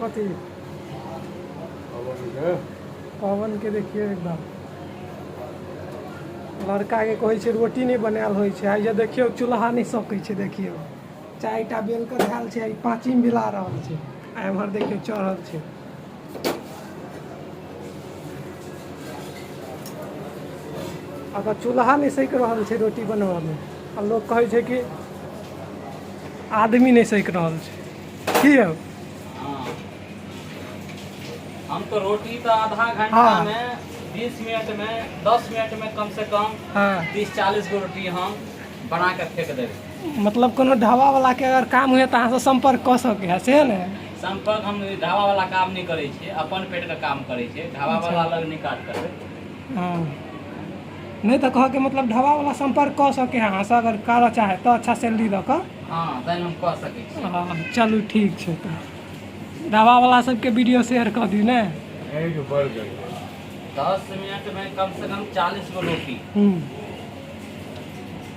कथी पवन के देखियौ एकदम लड़का के कहै छै रोटी नहि बनायल होइ छै आइ जे देखियौ चूल्हा नहि सकै छै। देखियौ, 4टा बेल के धयल छै, ई पाँचिम बिला रहल छै आ एम्हर देखियौ चढ़ल छै। अगर चूल्हा नहि सकि रहल छै रोटी बनबऽमे आ लोक कहै छै कि आदमी नहि सकि रहल छै। की यौ? हाँ, हम तो रोटी तो आधा घंटा में, 20 मिनट में, 10 मिनट में कम से कम 30-40 गो रोटी हम बना के फेंक देबै। मतलब कोनो ढाबा वाला के अगर काम हुए तऽ अहाँसँ सम्पर्क कऽ सकै है से ने? संपर्क, हम ढाबा वाला काम नहीं करै छियै, अपन पेट के काम करै छियै। ढाबा वाला लग नहीं काज करबै। हँ, नहि तऽ कहऽके मतलब ढाबा वाला सम्पर्क कऽ सकै है अहाँसँ अगर करऽ चाहे तऽ, अच्छा सैलरी दऽ कऽ। हँ, तहन हम कऽ सकै छी। हँ, चलू ठीक छै, तऽ ढाबा वाला सबके वीडियो शेयर कऽ दियौ ने। 10 मिनट में कम से कम 40 गो रोटी।